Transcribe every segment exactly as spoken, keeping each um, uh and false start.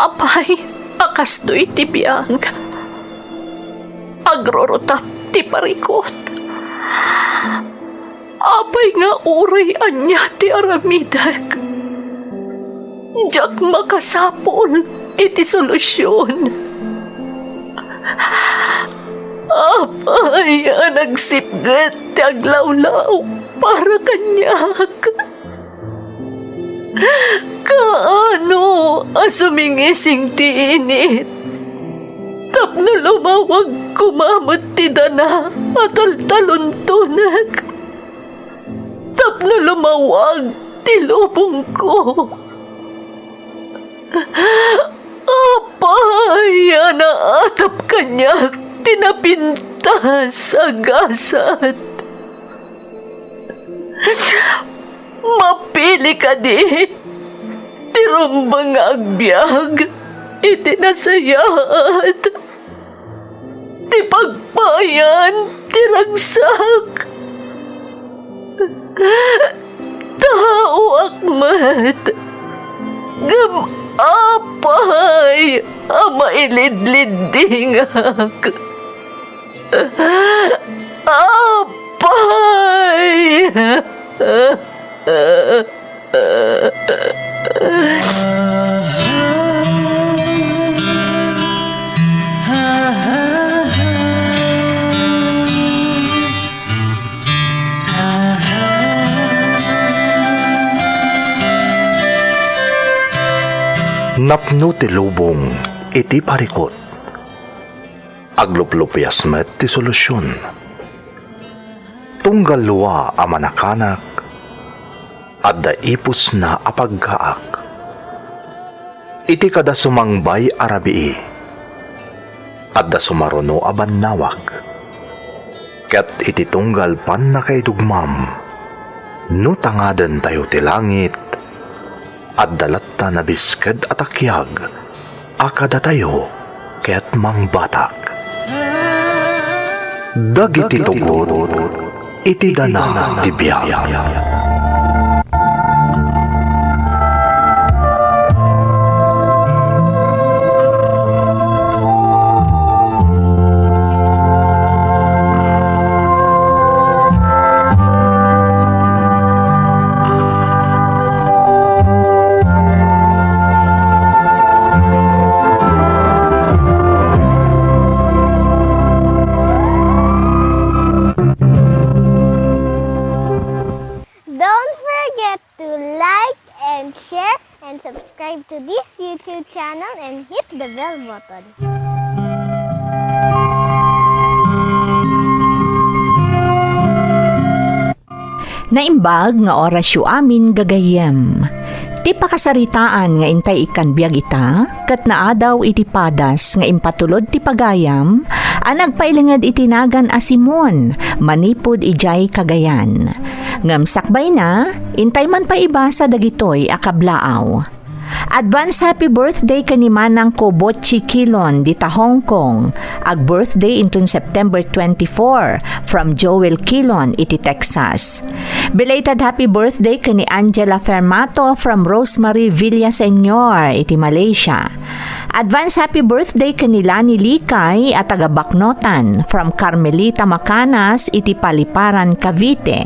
Apay, a kastoy ti biag. Agrurutap ti parikut. Apay nga uray ania ti aramidek, diak makasapul iti solusion. Apay a nagsipget ti aglawlaw para kaniak. Kaano a sumingising ti init tapno lumawag koma met ti dana a taltaluntonek, tapno lumawag ti lubongko? Apay a naatap kaniak ti napintas a gasat? Mapili kadi ti rumbeng nga agbiag iti nasayaat, ti pagpayan ti ragsak? Taoak met, ngem apay a mailidliddingak? Apay! Napno ti lubong iti parikut. Agluplupias met ti solusion. Tunggal lua a manakanak, adda ipusna a paggaak. Iti kada sumangbay a rabii, adda sumaruno a bannawag. Ket iti tunggal pannakaidugmam, no tangadentayo ti langit, adda latta nabisked a takiag a kadatayo ket mangbatak. Dagiti tugot iti dana ti biag. Don't forget to like and share and subscribe to this YouTube channel and hit the bell button. Naimbag nga orasyo amin gagayyem. Ti pakasaritaan nga intay ikkan biag ita, ket naadaw iti padas nga impatulod ti pagayam a nagpailinged iti nagan a Simon manipud idiay Cagayan. Ngem sakbayna, intay man pay ibasa dagitoy a kablaaw. Advance happy birthday ken ni Manangko Botchi Kilon dita Hong Kong. Ag-birthday inton September twenty-four, from Joel Kilon iti Texas. Belated happy birthday ken ni Angela Fermato from Rosemary Villaseñor iti Malaysia. Advance happy birthday ken ni Lani Likay a taga Baknotan from Carmelita Macanas iti Paliparan, Cavite.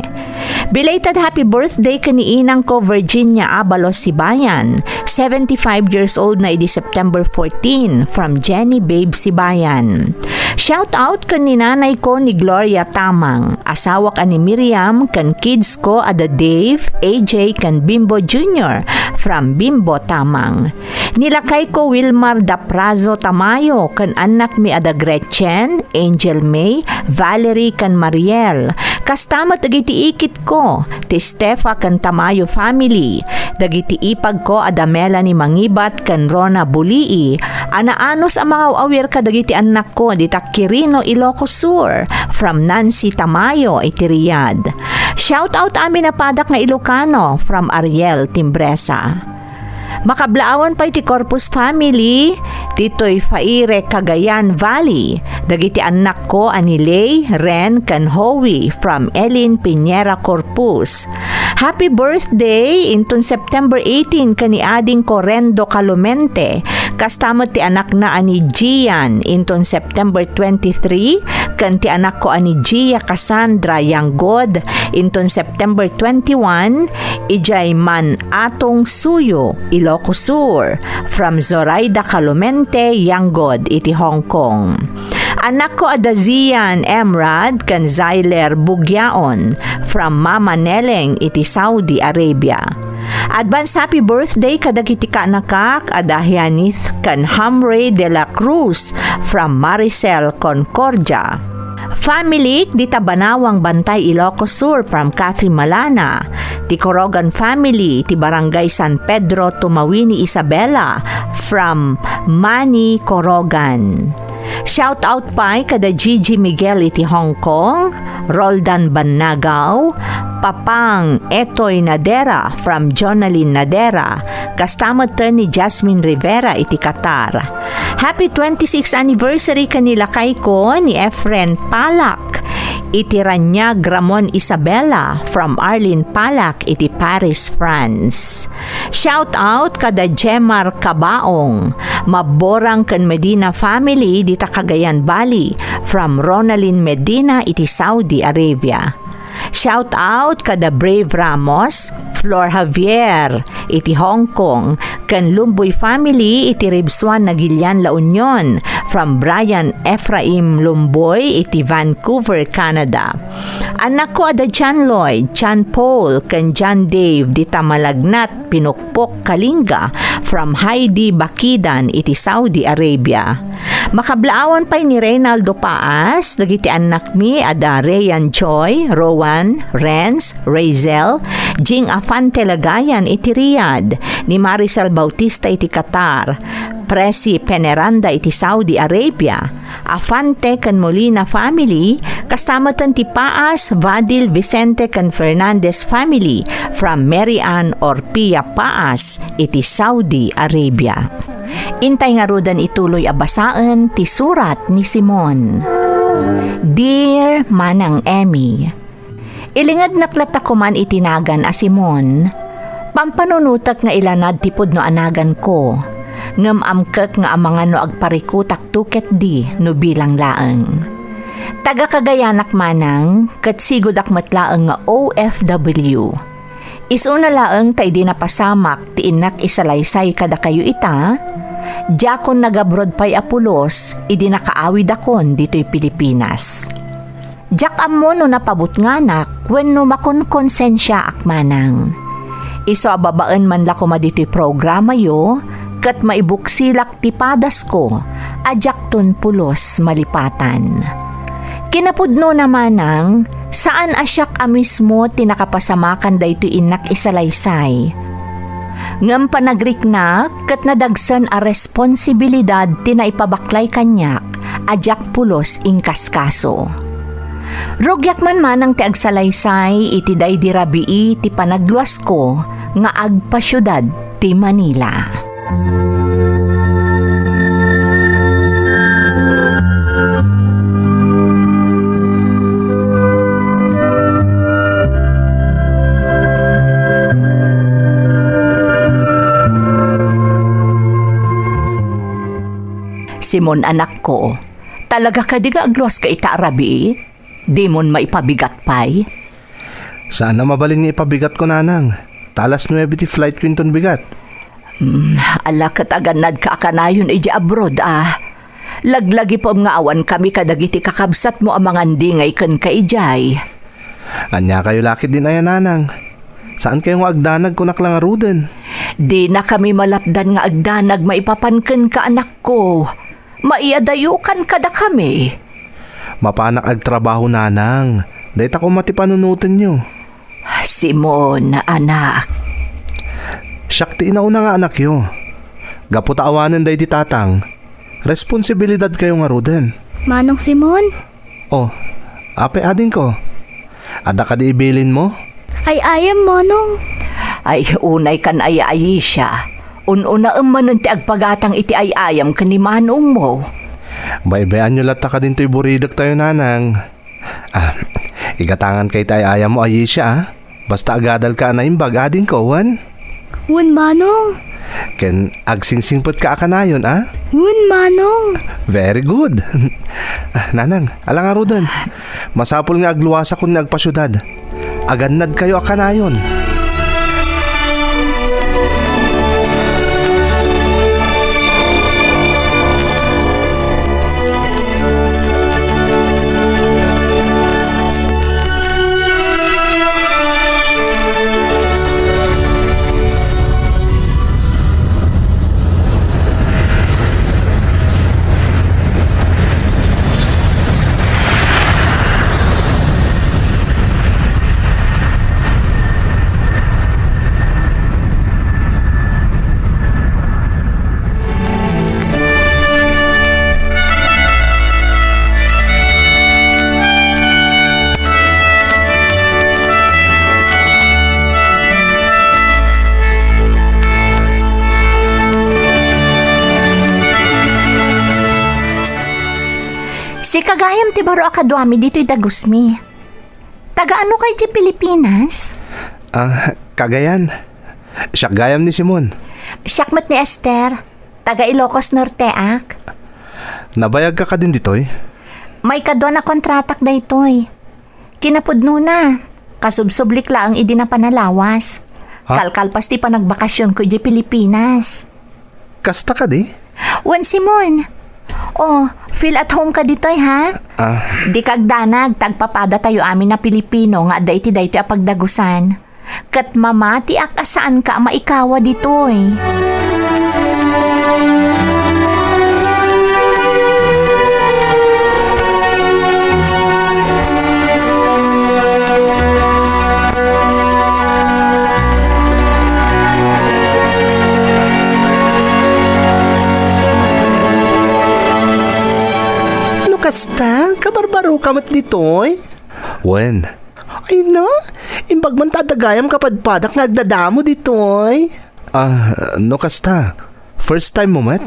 Belated happy birthday ken ni inangko Virginia Abalos Sibayan, seventy-five years old na idi September fourteen, from Jenny Babe Sibayan. Shout out ken ni nanayko ni Gloria Tamang, asawak a ni Miriam, ken kids ko a da Dave, A J, ken Bimbo Junior, from Bimbo Tamang. Ni lakayko Wilmar Daprazo Tamayo ken annakmi a da Gretchen, Angel May, Valerie, ken Mariel. Kasta met dagiti ikitko, ti Stefa ken Tamayo family, dagiti ipagko a da Melanie Mangibat ken Rona Bulii, a naanus a mangaw-awir kadagiti annakko dita Quirino, Ilocos Sur, from Nancy Tamayo iti Riyadh. Shout out amin a padak nga Ilocano, from Ariel Timbresa. Makablaawan pay ti Corpus family ditoy Faire, Cagayan Valley, dagiti annakko a ni Lay, Ren, ken Howie from Elin Piñera Corpus. Happy birthday inton September eighteen ken ni adingko Rendo Calumente Kasta met ti anakna a ni Gian inton September twenty-three, ken ti anakko a ni Gia Cassandra Yanggod inton September twenty-one, idiay Man Atong Suyo, Ilocos Sur, from Zoraida Calumente Yanggod iti Hong Kong. Anakko a da Zian Emrad ken Zyler Bugyaon from Mama Neleng iti Saudi Arabia. Advance happy birthday kadagiti kaanakak a da Hianis ken Hamre de la Cruz from Maricel Concordia. Family, dita Banawang Bantay, Ilocos Sur from Kathy Malana. Ti Corogan family, ti Barangay San Pedro, Tumawini, Isabela from Manny Corogan. Shout out pay kada Gigi Miguel iti Hong Kong, Roldan Bannagaw, Papang Etoy Nadera from Jonalyn Nadera, kasta met ni Jasmine Rivera iti Qatar. Happy twenty-sixth anniversary ken ni lakayko ni Efren Palak iti Raniag, Ramon Isabela from Arlene Palak iti Paris, France. Shout out kada Jemar Kabaong, Maborang ken Medina family dita Cagayan Valley, from Ronaldin Medina iti Saudi Arabia. Shout out kada Brave Ramos, Flor Javier iti Hong Kong, ken Lumboy family iti Ribsuan, Nagilian, La Union, from Brian Ephraim Lumboy iti Vancouver, Canada. Anakko a da John Lloyd, John Paul, ken John Dave dita Malagnat, Pinukpok, Kalinga, from Heidi Bakidan iti Saudi Arabia. Makablaawan pay ni Reynaldo Paas dagiti annakmi a da Rayan Joy, Rowan, Renz, Razel, Jing Afante Lagayan iti Riyadh, ni Maricel Bautista iti Qatar, Presi Peneranda iti Saudi Arabia, Afante ken Molina family, kasta met ti Paas, Vadil, Vicente ken Fernandez family from Mary Ann Orpia Paas iti Saudi Arabia. Intay ngaruden ituloy a basaen ti surat ni Simon. Dear Manang Emmy, ilingednak latta koman iti nagan a Simon. Pampanunotek nga ilanad ti pudno a naganko, ngem amkek nga amangan no agparikutakto ketdi no bilang laeng. Taga Cagayanak manang, ket sigudak met laeng nga O F W. Isuna laeng ta idi napasamak ti innak isalaysay kadakayo ita, diakon nagabroad pay a pulos idi nakaawidakon ditoy Pilipinas. Diak ammo no napabutnganak wenno makonkonsensiaak manang. Isu a babaen man la koma ditoy programayo, ket maibuksilak ti padasko a diakton pulos malipatan. Kinapudnona manang, saan a siak a mismo ti nakapasamakan daytoy innak isalaysay. Ngem panagriknak ket nadagsen a responsibilidad ti naipabaklay kaniak a diak pulos inkaskaso. Rugiak man manang ti agsalaysay iti daydi rabii ti panagluasko nga agpasiudad ti Manila. Simon, anakko, talaga kadi nga agluaska ita a rabii? Dimon maipabigat pay? Saan a mabalin nga ipabigatko, nanang. Ta alas nuebe ti flightko inton bigat. Hmm, ala ket agannadka a kanayon idiay abroad a. Laglagipem nga awankami kadagiti kakabsatmo a mangandingay kenka idiay. Aniakayo la ketdin aya, nanang? Saankayo nga agdanag, kunak la ngaruden. Dinakami malapdan nga agdanag maipapan kenka, anakko. Maiadayokan kadakami. Mapanak agtrabaho, nanang. Dayta koma ti panunotenyo. Simon, anak. Siak ti inauna nga anakyo. Gapu ta awanen daydi tatang, responsibilidadkayo ngaruden. Manong Simon? Oh, apay, adingko. Adda kadi ibilinmo? Ay-ayam, Manong. Ay, unay kan ay-ayisya. Un-unaem manen ti agpagatang iti ay-ayam ken ni manongmo. Baybay-anyo latta kadintoy buridektayo, nanang. Ah, igatanganka iti ay-ayammo, Ayisha, ah. Basta agadalka a naimbag, adingko, wen? Wen, Manong. Ken agsingsingpetka a kanayon, a? Wen, Manong. Very good. Ah, Nanang, ala ngaruden. Masapul nga agluasakon nga agpasiudad. Agannadkayo a kanayon. Sika gayam ti baro a kaduami ditoy dagusmi. Taga ano kay ti Pilipinas? Ah, kagayan. Siak gayam ni Simon. Siak met ni Esther. Taga Ilocos Norteak. Nabayagka kadin ditoy? Maikadua a kontratak daytoy. Kinapudnona, kasubsublik laeng idi napan a lawas. Ha? Kalkalpas ti panagbakasionko idiay Pilipinas. Kasta kadi? Wen, Simon. Oh, feel at home ka ditoy, ha? Ah. Dika agdanag ta agpapadatayo amin a Pilipino nga adda iti daytoy a pagdagusan. Ket mamatiak a saanka a maikawa ditoy. No kasta, kabarbaroka met ditoy? Wen. Ay na, imbag man ta adda gayam kapadpadak nga agdadamo ditoy. Ah, no kasta, first time mo met?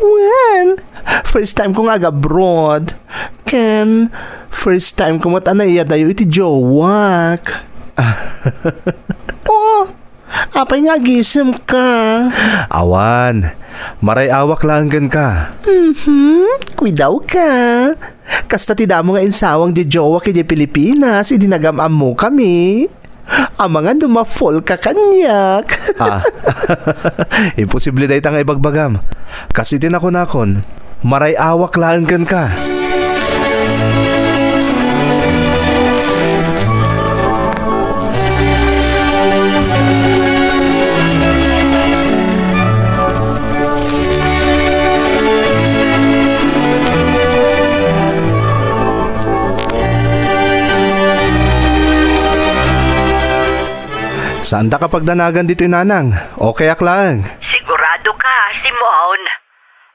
Wen, first time ko nga ag-abroad. Ken, first time ko met a naiyadayo iti jowak. Oh, apay nga agisemka? Awan, maray-awak laeng kenka. Mhm, kuidawka. Kasta ti damo nga insawang ti jowak idiay Pilipinas idi nagam-ammokami. Amangan no ma-fall ka kaniak. Ah. Imposible dayta nga ibagbagam. Kas iti nakunakon, maray-awak laeng kenka. Saanda ka pagdanagan ditoy, Nanang. Okay ak laeng. Sigurado ka, Simon?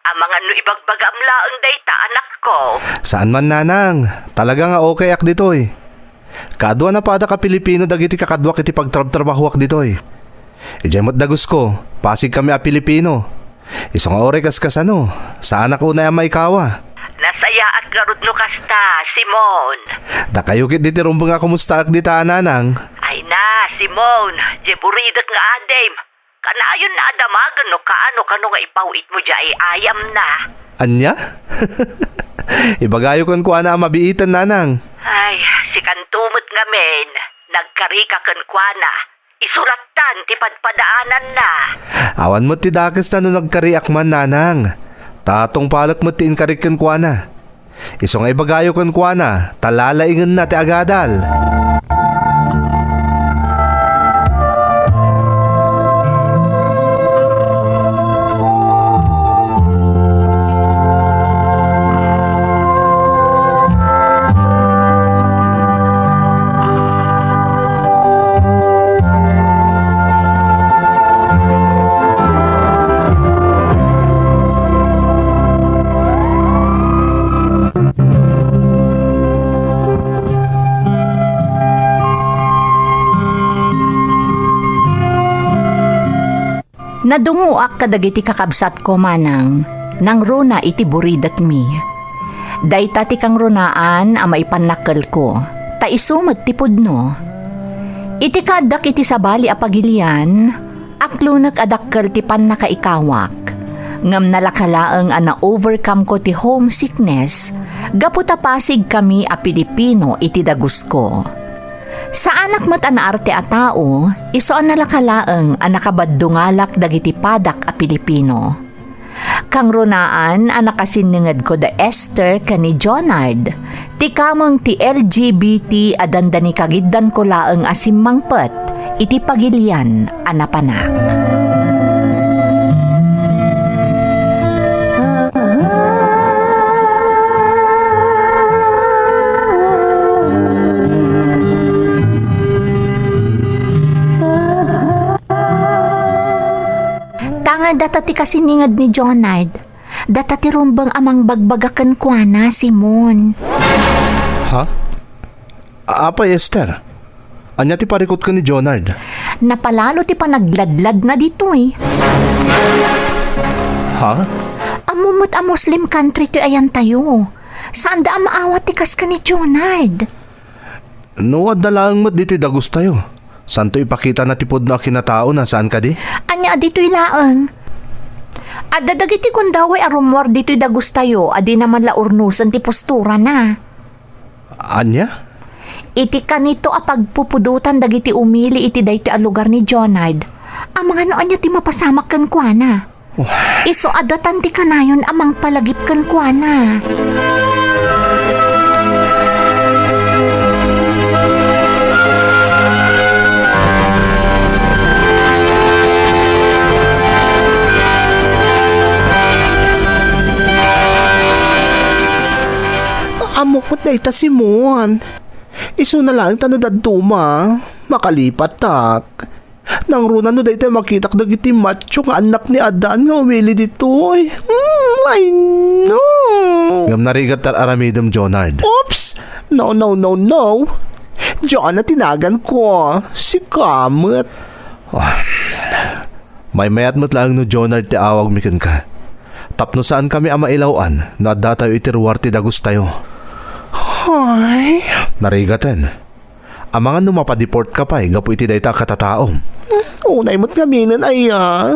Amangan no ibagbagam laeng dayta, anakko. Saan man, Nanang. Talaga nga okay ak ditoy. Kaduana padak a Pilipino dagiti kakaduak iti pagtrabtrabahoak ditoy. Idiay met dagusko, pasigkami a Pilipino. Isu nga uray kaskasano, saanak unay a maikawa. Nasayaat ngarud no kasta, Simon. Dakayo ketdi ti rumbeng a kumustaak dita, Nanang. Ay na, Simon, diay buridek nga adim. Kanayon na a damagen no kaano kano nga ipaw-itmo diay ayamna. Ania? Ibagayo kenkuana a mabiiten, Nanang. Ay, sikanto met ngamin, nagkarika kenkuana. Isu lattan ti padpadaananna. Awan met ti dakes ta no nagkariak man, Nanang. Ta tungpalek met ti inkarik kenkuana. Isu nga ibagayo kenkuana, ta lalaingenna ti agadal. Nadungoak kadagiti kakabsatko, Manang, nangruna iti buridekmi. Dayta ti kangrunaan a maipannakkelko, ta isu met ti pudno. Iti kaaddak iti sabali a pagilian, Aklunek a dakkel ti pannakaikawak, ngem nalaka laeng a na-overcome ko ti homesickness gapu ta pasigkami a Pilipino iti dagusko. Saanak met a naarte a tao, isu a nalaka laeng a nakabaddungalak dagiti padak a Pilipino. Kangrunaan a nakasinningedko da Esther ken ni Jonard, ti kameng ti L G B T a dandani kagiddanko laeng a simmangpet iti pagilian a napanak. Tangay data ti kasininged ni Jonard. Data ti rumbeng a mangbagbaga kenkuana, Simon. Ha? Apay, Esther? Ania ti parikut ken ni Jonard? Napalalo ti panagladladna ditoy. Ha? Ammo met a Muslim country ti ayantayo. Saanda a maawat ti kas ken ni Jonard. No, adda laeng met ditoy dagustayo. Santo ipakitana ti pudno a kinataona, saan kadi? Ania a ditoy laeng? Adda dagiti gundaway a rummuar ditoy dagustayo a dina man la urnosen ti posturana. Ania? Iti kanito a pagpupudotan dagiti umili iti daytoy a lugar ni Jonard, amangan no ania ti mapasamak kenkuana. Isu a datan ti kanayon a mangpalagip kenkuana. Ammok met dayta, Simon. Isuna laeng ta no dadduma, makalipattak. Nangruna no daytoy makitak dagiti macho nga annak ni Adan nga umili ditoy. Mm, ay, no. Ngem narigat ti ar-aramidem, Jonard. Oops! No, no, no, no. Diana ti naganko. Sika met. Ah, maymayat met laeng no Jonard ti awagmi kenka. Tapno saankami a mailaw-an no addatayo iti ruar ti dagustayo. Hay. Narigaten. Amangan no mapadeportka pay gapu iti dayta a katataom. Hmm, unay met ngaminen aya.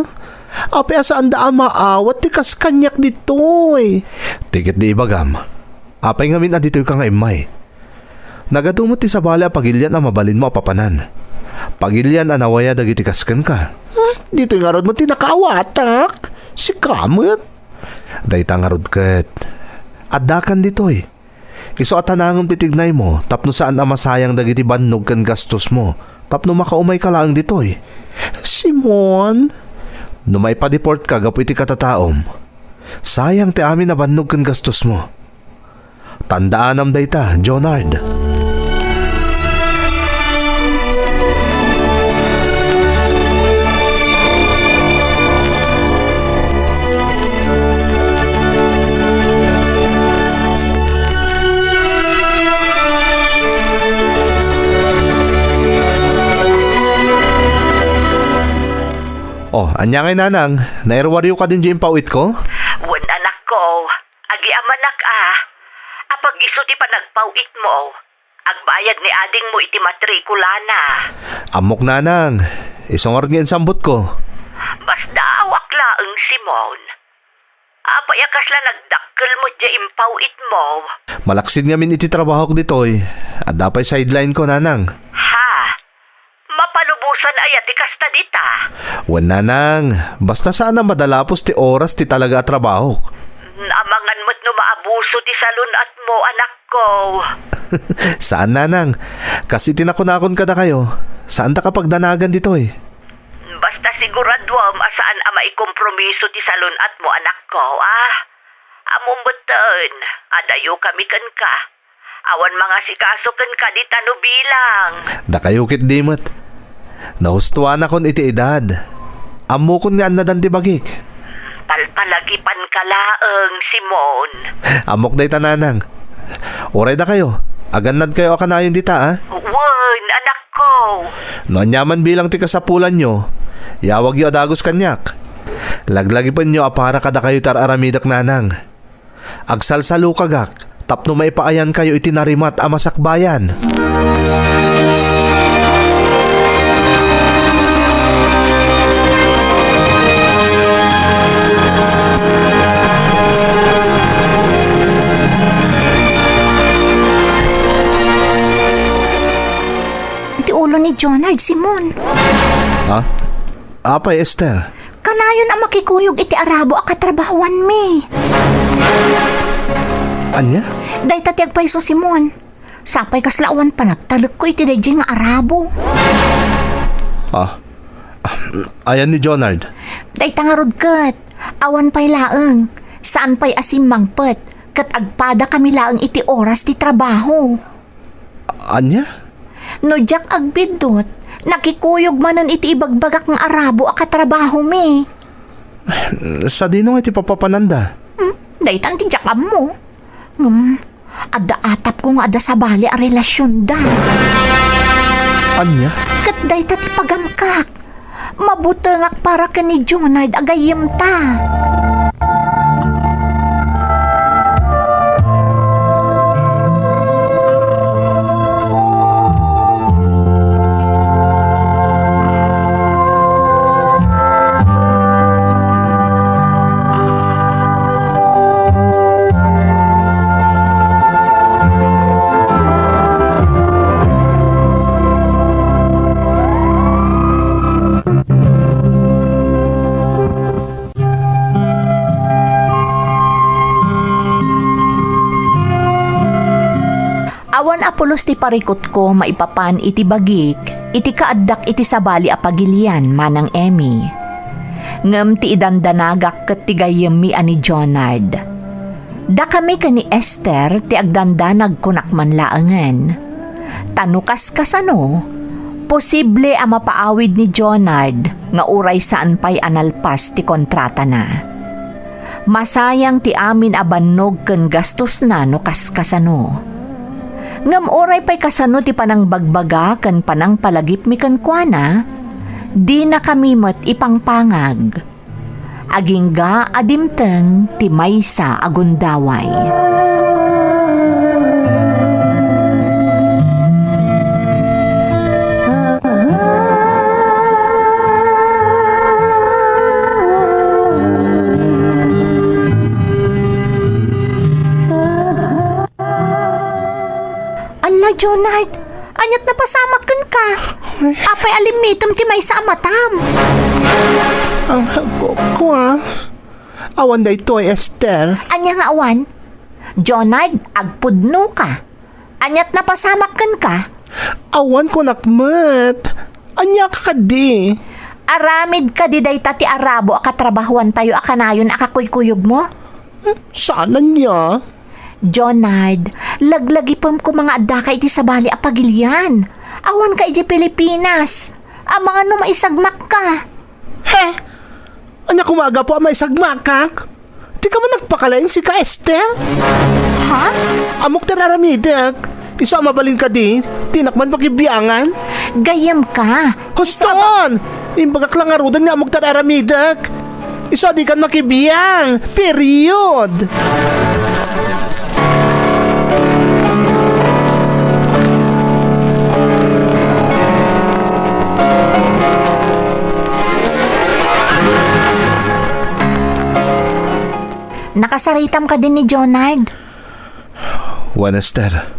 Apay a saanda a maawat ti kas kaniak ditoy? Ti ket di ibagam. Apay ngamin a ditoyka nga immay? Nagadu met ti sabali a pagilian a mabalinmo a papanan. Pagilian a nawaya dagiti kas kenka. Hmm, ditoy ngarud met ti nakaawatak. Sika met. Dayta ngarud ket. Addakan ditoy. Isu a tanangem ti tignaymo tapno saan a masayang dagiti bannog ken gastosmo tapno makaumayka laeng ditoy. Simon? No maipadeportka gapu iti katataom, sayang ti amin a bannog ken gastosmo. Tandaanam dayta, Jonard. Oh, ania ngay, nanang? Nairuaryo kadin diay impaw-itko? Wen, anakko. Agyamanak a. Apag isu ti panagpaw-itmo. Agbayad ni adingmo iti matrikulana. Ammok, nanang. Isu ngarud nga insambutko. Basta awaak laeng, Simon. Apay a kasla nagdakkel met diay impaw-itmo? Malaksid ngamin iti trabahok ditoy. Adda pay sideline ko, nanang. Ha? Mapalubosan aya ti kasta dita? Wen, nanang, basta saan a madalapos ti oras ti talaga a trabahok. Amangan met no maabuso ti salun-atmo, anakko. Saan, nanang. Kas iti nakunakon kadakayo, saanta kapagdanagan ditoy. Basta siguraduam a saan a maikompromiso ti salun-atmo, anakko, a? Ammom metten, adayokami kenka. Awan mangasikaso kenka dita no bilang. Dakayo ketdi met. Nahustuanakon iti edad. Ammokon nga annadan ti bagik. Palpalagipanka laeng, Simon. Ammok dayta, nanang. Uray dakayo, agannadkayo a kanayon dita, a? Wen, anakko. No aniaman bilang ti kasapulanyo, yawagyo a dagus kaniak. Laglagipenyo a para kadakayo ti ar-aramidek, nanang. Agsalsalukagak tapno maipaayankayo iti narimat a masakbayan. Jonard, Simon. Ha? Apay, Esther? Kanayon a makikuyog iti arabo a katrabahuanmi. Ania? Dayta ti agpayso, Simon. Sapay kasla awan panagtalekko iti daydiay nga arabo. Ah. Ayan ni Jonard? Dayta ngarud ket, awan pay laeng. Saan pay a simmangpet, ket agpadakami laeng iti oras ti trabaho. Ania? No diak agbiddut, nakikuyog manen iti ibagbagak nga arabo a katrabahomi. Sadino nga iti papapananda? Hmm, daytan ti diak ammo. Ngem, adda atapko nga adda sabali a relasionda. Ania? Ket dayta ti pagamkak. Mabutengak para ken ni Jonard a gayyemta. Awan a pulos ti parikutko maipapan iti bagik, iti kaaddak iti sabali a pagilian, Manang Emmy. Ngem ti idandanagak ket ti gayyemmi a ni Jonard. Dakami ken ni Esther ti agdandanag kunak man laengen. Ta no kaskasano, posible a mapaawid ni Jonard nga uray saan pay a nalpas ti kontratana. Masayang ti amin a bannog ken gastosna no kaskasano. Ngem uray pay kasano ti panangbagbaga ken panangpalagipmi kenkuana, dinakami met ipangpangag. Agingga a dimteng ti maysa a gundaway. Ala, Jonard, ania't napasamak kenka? Ay. Apay a limmitem ti maysa a matam? Ang hagkok ko, ah. Awan daytoy, Esther. Ania nga awan? Jonard, agpudno ka. Ania't napasamak kenka? Awan kunak met. Ania ka kadi? Aramid kadi dayta ti arabo a katrabahuantayo a kanayon a kakuykuyogmo? Saan ania? Jonard, laglagipem koma nga addaka iti sabali a pagilian. Awanka idiay Pilipinas. Amangan no maisagmakka. He? Ania koma a gapu a maisagmakak? Dika man nagpakalaing sika, Esther? Ha? Ammok ti ar-aramidek. Isu a mabalin kadi, dinak man pakibiangan. Gayyemka. Huston! Imbagak la ngaruden nga ammok ti ar-aramidek. Isu a dikan makibiang. Period! Nakasaritam kadi ni Jonard? Wen, Esther.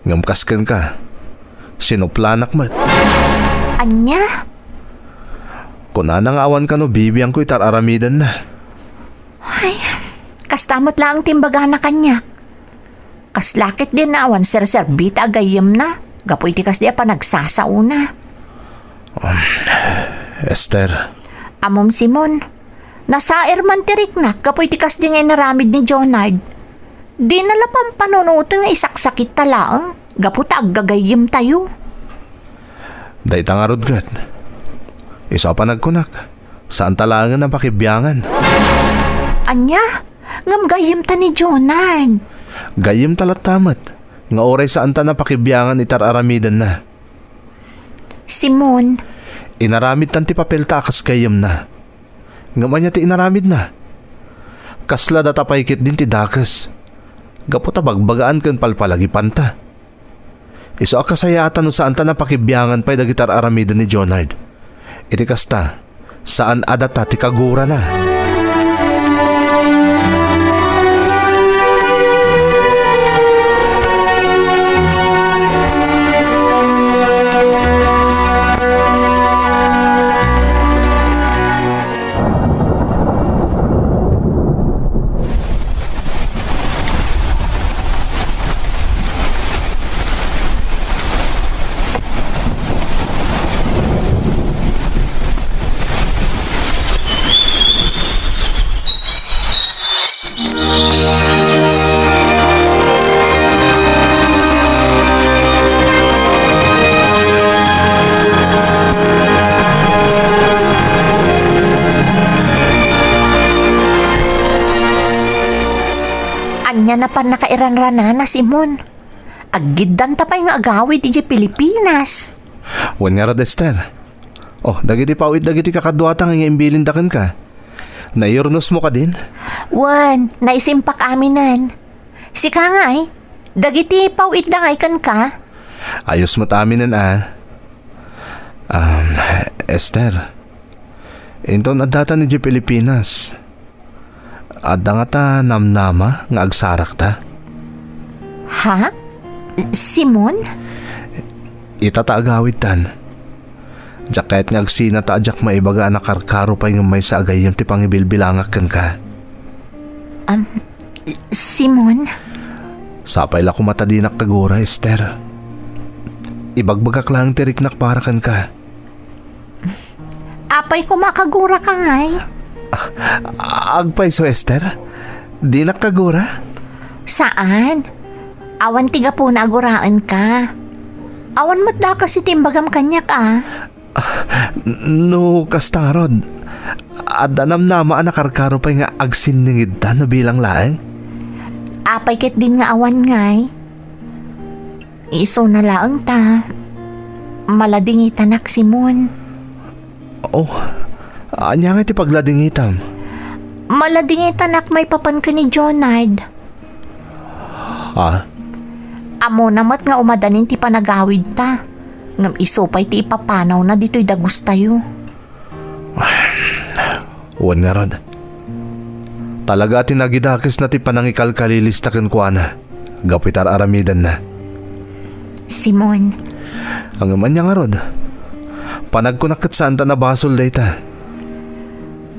Ngem kas kenka, sinuplanak met. Ania? Kunana nga awan kano bibiangko iti ar-aramidenna. Ay, kasta met laeng ti imbagana kaniak. Kasla ketdin a awan serserbita a gayyemna gapu iti kasdi a panagsasaona. Um, Esther. Ammom, Simon, nasaer man ti riknak gapu iti kasdi nga inaramid ni Jonard. Dina la pampanunoten nga isaksakitta laeng gapu ta aggagayyemtayo. Dayta ngarud ket, isu a panagkunak, saanta laengen a pakibiangan. Ania? Ngem gayyemta ni Jonard. Gayyemta latta met nga uray saanta a pakibiangan iti ar-aramidenna. Simon. Inaramidtan ti papelta a kas gayyemna. Ngem ania ti inaramidna? Kasla data pay ketdin ti dakes. Gapu ta bagbagaan ken palpalagipanta. Isu a kasayaatan no saanta a pakibiangan pay dagiti ar-aramiden ni Jonard. Iti kasta, saan a data ti kagurana. Napan nakairanranana, Simon. Aggiddanta pay nga agawid idiay Pilipinas. Wen ngarud, Esther. Oh, dagiti paw-it dagiti kakaduata nga imbilinda kenka. Naiyurnosmo kadin? Wen, naisimpak aminen. Sika ngay, dagiti paw-itda ngay kenka? Ayos met aminen a. Um, Esther, inton addatan idiay Pilipinas, adda ngata namnama nga agsarakta? Ha? Simon? Ita ta agawidtan. Diak kayat nga agsina ta diak maibaga a nakarkaro pay ngem maysa a gayyem ti pangibilbilangak kenka. Am, Simon? Sapay la koma ta dinak kagura, Esther. Ibagbagak laeng ti riknak para kenka. Apay koma kagura ka ngay? Agpayso, Esther? Dinak kagura? Saan. Awan ti gapuna a guraenka. Awan met dakes iti imbagam kaniak a. No kasta ngarud, adda namnama a nakarkaro pay nga agsinningedta no bilang laeng? Apay ketdin nga awan ngay? Isuna laeng ta maladingitanak, Simon. Oh, ania ngay ti pagladingitam? Maladingitanak maipapan ken ni Jonard. Ah? Ammona met nga umadanin ti panagawidta, ngem isu pay ti ipapanawna ditoy dagustayo. Wen ngarud. Talaga a tinagidakesna ti panangikalkalilista kenkuana gapu iti ar-aramidenna. Simon. Ngem ania ngarud? Panagkunak ket saan ta nabasol dayta.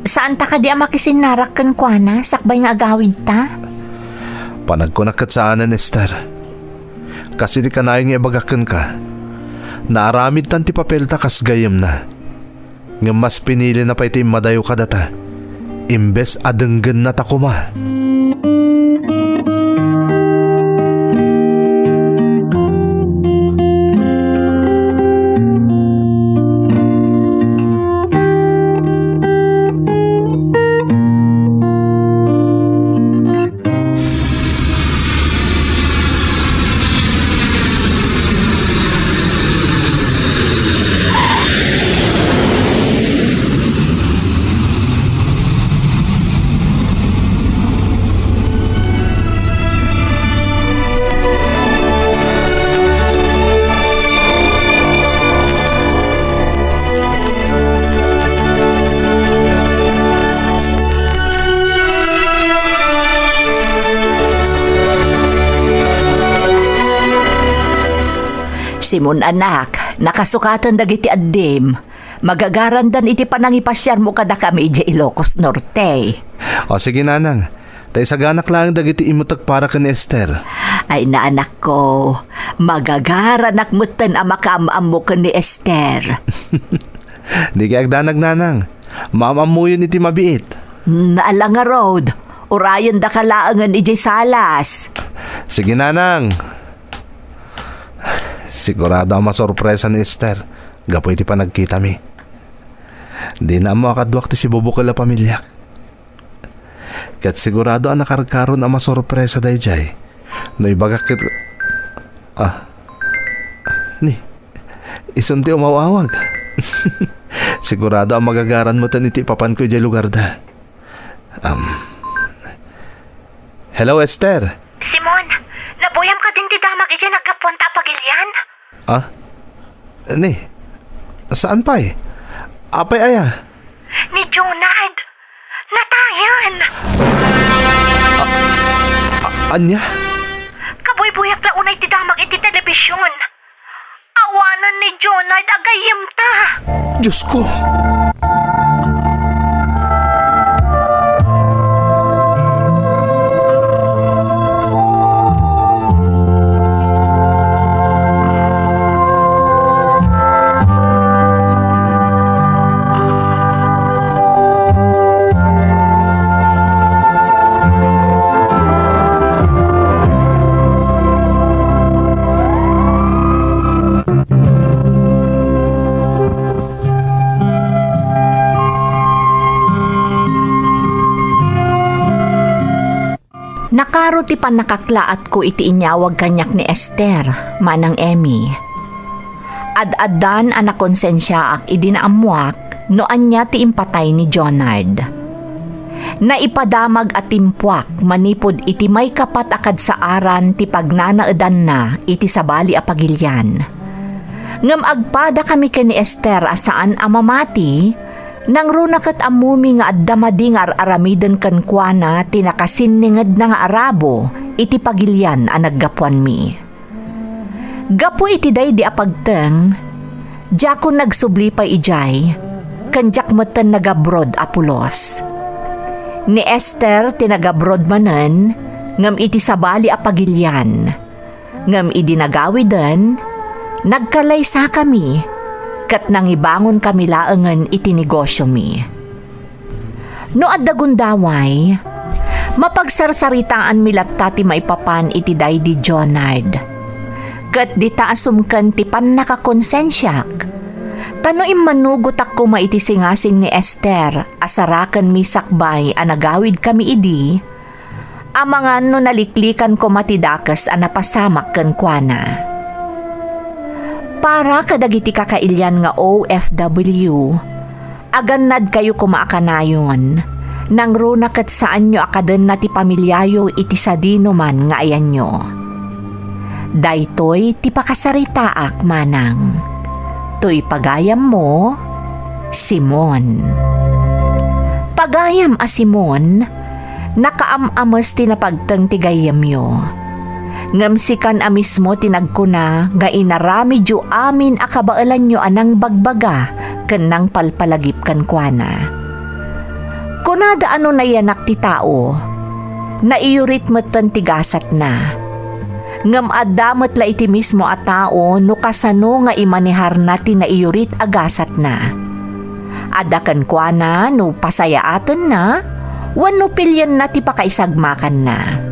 Saan ta kadi a makisinnarak kenkuana sakbay nga agawidta? Panagkunak ket saanen, Esther. Kas iti kanayon nga ibagak kenka, naaramidtan ti papelta kas gayyemna. Ngem mas pinilina pay ti immadayo kadata, imbes a denggennata koma. Simon, anak, nakasukaten dagiti addim. Magagarandan iti panangipasiarmo kadakami idiay Ilocos Norte. O, sige, nanang. Ta isaganak laeng dagiti imutek para ken ni Esther. Ay, naanakko, magagaranak metten a makaam-ammo ken ni Esther. Dika agdanag, nanang. Maam-ammoyon iti mabiit. Naala ngarud, urayendaka laengen idiay salas. Sige, nanang. Sigurado a masorpresa ni Esther gapu iti panagkitami. Dina ammo a kaduak ti sibubukel a pamiliak. Ket sigurado a nakarkaron a masorpresa daydiay no ibagak ket, ah, ni, isun ti umaw-awag. Sigurado a magagaran metten iti ipapanko idiay lugarda. Um, hello, Esther. Simon, nabuyam kadin ti damag idiay naggapuanta a pagilian? Ah? Ni? Saan pay? Apay aya? Ni Jonard! Natayen! A-, ania? Kabuybuyak la unay ti damag iti telebision. Awanen ni Jonard a gayyemta. Diosko! Nakaro ti pannakaklaatko iti inyawag kaniak ni Esther, Manang Emmy. Ad-addan a nakonsensiaak idi naammoak no ania ti impatay ni Jonard. Naipadamag a timpuak manipud iti maikapat a kadsaaran ti pagnanaedanna iti sabali a pagilian. Ngem agpadakami ken ni Esther a saan a mamati, nangruna ket ammomi nga adda madi nga ar-aramiden kenkuana ti nakasinningedna nga arabo iti pagilian a naggapuanmi. Gapu iti daydi a pagteng, diakon nagsubli pay idiay, ken diak metten nagabrod a pulos. Ni Esther ti nagabrod manen, ngem iti sabali a pagilian. Ngem idi nagawiden, nagkalaysakami, ket nangibangonkami laengen iti negosiomi. No adda gundaway, mapagsarsaritaanmi latta ti maipapan iti daydi Jonard. Ket dita asumken ti pannakakonsensiak. Ta no immanugotak koma iti singasing ni Esther a sarakenmi sakbay a nagawidkami idi, amangan no naliklikan koma ti dakes a napasamak kenkuana. Para kadagiti kakailian nga O F W, agannadkayo koma a kanayon, nangruna ket saanyo a kadenna ti pamiliayo iti sadinoman nga ayanyo. Daytoy ti pakasaritaak, Manang. Toy pagayammo, Simon. Pagayam a Simon, nakaam-ames ti napagteng ti gayyemyo. Ngem sikan a mismo ti nagkuna nga inaramidyo amin a kabaelanyo a nangbagbaga ken nangpalpalagip kenkuana. Kunada a no nayanak ti tao, naiurit metten ti gasatna. Ngem adda met la iti mismo a tao no kasano nga imaneharna ti naiurit a gasatna. Adda kenkuana no pasayaatenna wenno pilienna ti pakaisagmakanna.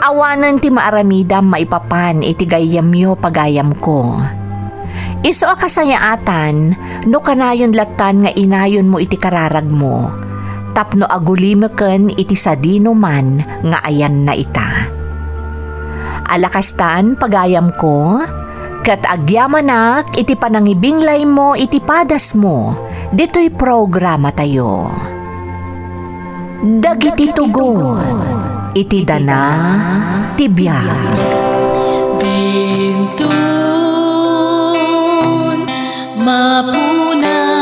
Awanen ti maaramidam maipapan iti gayyemyo, pagayamko. Isu a kasayaatan no kanayon lattan nga inayonmo iti kararagmo, tapno agulimeken iti sadinoman nga ayanna ita. Ala kastan, pagayamko, ket agyamanak iti panangibinglaymo iti padasmo ditoy programatayo. Dagiti tugot iti dana ti biag. Dintun, mapuna